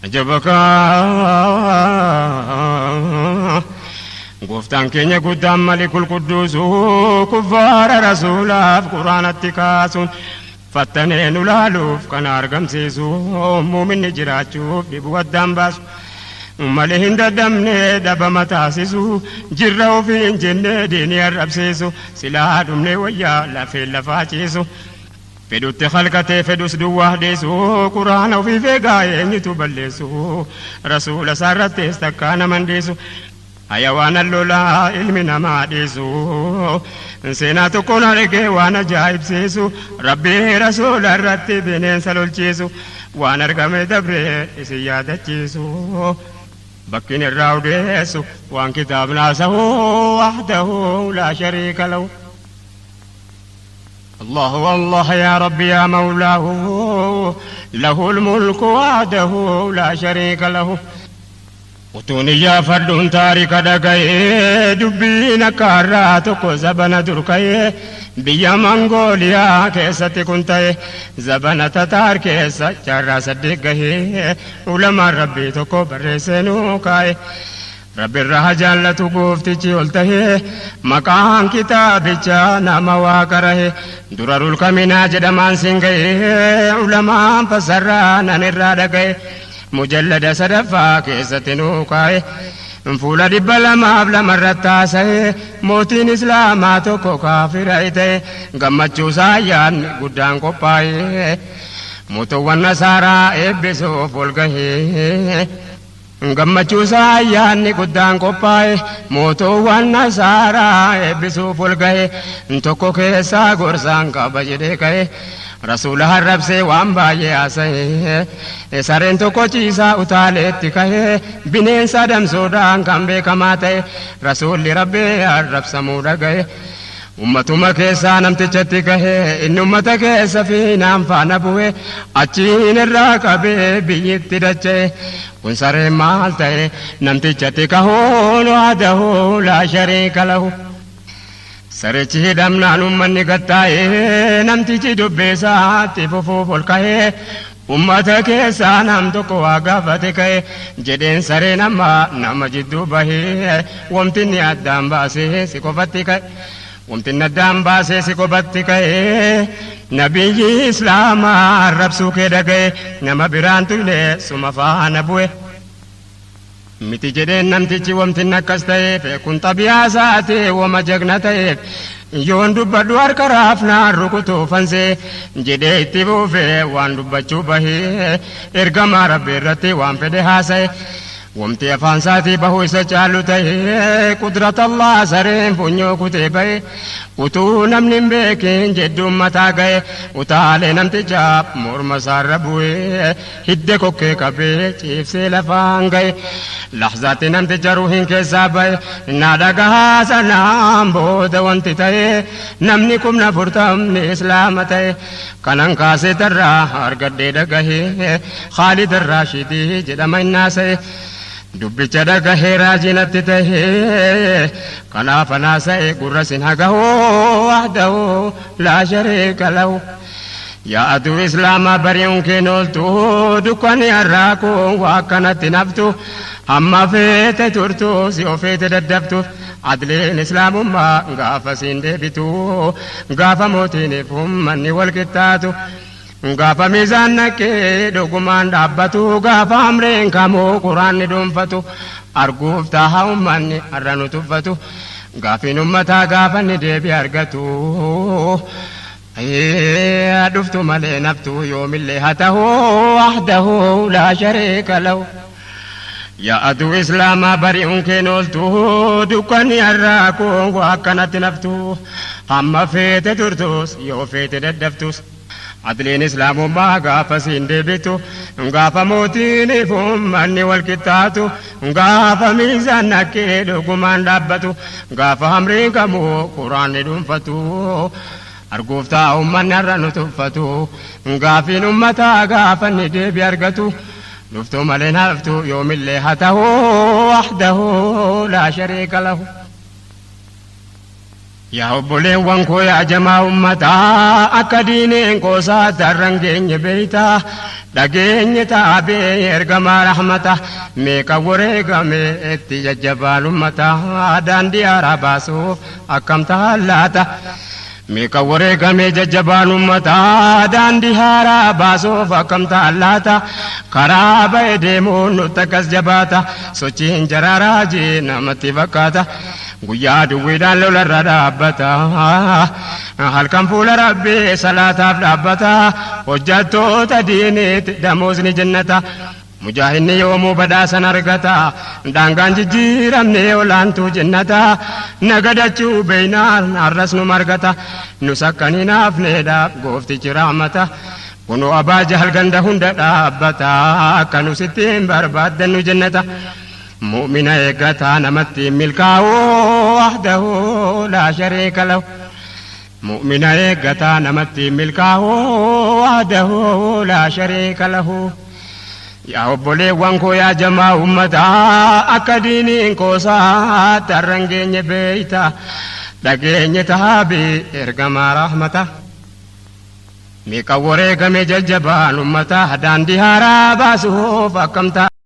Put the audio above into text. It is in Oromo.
Ajabaka gooftaan keenya guddaan malikul qudduusu kuffaara rasuulaaf quraanatti kaasuun fattanee nu laaluuf kana argamsiisu muuminni jiraachuuf dhibu addaan baasu malee hin dadhabne dhabama taasisu jirra ofii hin jenne diinii arrabsiisu silaa dhumne wayyaa lafee lafaa ciisu fedhutti halkatee fedhus duwwaa dhiisu quraana ofii feegaa eenyutu balleessu rasuula isaarrattis takkaa naman dhiisu hayawaana lolaa ilmi namaa dhiisu seenaa tokkoon argee waan ajaa'ibsiisu rabbii rasuula irratti bineensa lolchiisu waan argame dabree isin yaadachiisu bakkin irraa odeessu waan kitaabnaa sahu wahdahu laa shariika lahu. الله والله يا ربي يا مولاه له الملك وحده لا شريك له. Utuun iyyaafadhuun taarika dhaga'ee dubbiin akka har'aa tokko zabana dur ka'ee biyya Mangooliyaa keessatti kun ta'e zabana Tataar keessa jaarraa 8 gahee ulamaan rabbii tokko barreessee nuu kaa'e. Rabbi irraa jaallatu gooftichi ol tahee maqaan kitaabichaa nama waa qarahe durarul kaminaa jedhamaan siin ga'ee ulamaan fasarraa nan irraa dhaga'e. Mujallada sadaffaa keessatti nuu kaa'e fuula 202 irratti haasa'e mootiin islaamaa tokko kaafira ta'e gammachuu isaa ayyaanni guddaan qophaa'e mootuwwan nasaaraa eebbisuuf ol gahee gammachuu isaa ayyaanni guddaan qophaa'e mootuwwan nasaaraa eebbisuuf ol gahe tokko keessaa gorsaan qaba jedhee ka'e. Rasuula harrabsee waan baay'ee haasa'e sareen tokko ciisaa utaaleetti ka'e bineensa adamsuudhaan kan beekamaa ta'e rasuulli rabbii arrabsamuu dhaga'e. Ummatuma keessaa namtichatti gahe inni ummata keessa fiinaan faana bu'e achiin irraa qabee biyyitti dacha'e kun sareen maal ta'e namtichatti kahuun waadahu laa shariika lahu. Sarichi hidhamnaan ummanni gattaa'ee namtichi dubbeessaatti fufuuf ol ka'ee ummata keessaa nam tokko waa gaafate ka'e jedheen sareen amma nama jidduu bahee wamtinni addaan baasee si qofatti ka'e. Wamtinni addaan baasee si qofatti ka'e nabiyyi islaamaa arrabsuu kee dhaga'e nama biraan tuyne suma faana bu'e. Miti jedheen namtichi wamtinni akkas ta'eef kun xabiyaa isaati wama jagna ta'eef yoon dubbadhu harka raafnaan rukutuufansee jedhee itti buufee waan dubbachuu bahee ergamaa rabbi irratti waan fedhe haasa'e. Wamti afaan isaatii bahuu isa caalu ta'ee qudrat Allah sareen funyoo kutee ba'e utuu namni hin beekin jedhuun mataa ga'e utaalee namtichaa morma isaarra bu'ee hidda kokkee qabee ciibsee lafaan ga'e. Lahzaatti namticha ruuhin keessaa ba'e na dhagahaa sanaan booda wanti ta'e namni 40,000 islaama ta'e kanan kaasee tarraa argadhee dhagahee Khaalid Raashidii jedhama innaasa'e. Dubbicha dhagahee raajinatti tahee kanaaf anaasa'e gurra sin hagahoo wahdahu laa shariika lahu. Yaa aduu islaamaa bari'uun keen ooltu dukkanni har'aa kun waa akkanatti naftu hamma feete turtu si ofeete daddaftuuf adliin islaamummaa gaafa siin deebitu gaafa mootiiniif ummanni wal qixxaatu. Gaafa miizaan naqee dhugumaan dhaabbatu gaafa amreen kamuu quraanni dhuunfatu arguuf taaha ummanni har'a nu tuffatu gaafiin ummataa gaafa inni deebii argatu. Dhuftu malee naftu yoomillee haa ta'u wahdahu laa shariika lahu. Yaa aduu islaamaa bari'uun keen ooltu dukkanni har'aa kun waa akkanatti naftu hamma feete turtus yoo feete daddaftus. Adliin islaamummaa gaafa siin deebitu gaafa mootiiniif ummanni wal qixxaatu gaafa miizaan naqee dhugumaan dhaabbatu gaafa hamriin kamuu quraanni dhuunfatu arguuf ta'a ummanni har'a nu tuffatu gaafiin ummataa gaafa inni deebi argatu dhuftu malee haftu yoomillee haa ta'u wahdahu laa shariika lahu. Yaa obboleewwan koo, yaa jamaa ummataa, akka diineen qoosaa tarran geenye beeytaa, dhageenye taabee ergamaa rahmata. Meeqa wareegame itti jajjabaan ummataa daandii haaraa baasuuf akkam ta'a laata? Meeqa wareegame jajjabaan ummataa daandii haaraa baasuuf akkam ta'a laata? Karaa ba'e deemuun nutti akkas jabaata, sochiin jaraaraa jee namatti fakkaata. Guyyaa duwwiidhaan lolarra dhaabbata, halkan fuula Rabbii salaataaf dhaabbata. Hojjattoota diiniitti damoosni jennata. Mujaahidni yoomuu badhaasan argata, daangaan jijjiiramne olaantuu jennata. Nagadachuu beeynaan har'as nu margata, nus akkan hin hafneedhaaf gooftichi rahmata. Kunoo Abaa Jahal ganda hunda dhaabbata, akka nu sittiin barbaaddannu jennata. Mu'mina eeggataa namatti milkaa'uu, wahdahu laa shariika lahu. Mu'mina eeggataa namatti milkaa'uu, wahdahu laa shariika lahu. Yaa obboleewwan koo, yaa jamaa ummataa, akka diiniin qoosaa tarran geenye beeyta, dhageenye taabii ergamaa rahmata. Meeqa wareegame jajjabaan ummataa daandii haaraa baasuuf akkam ta'a?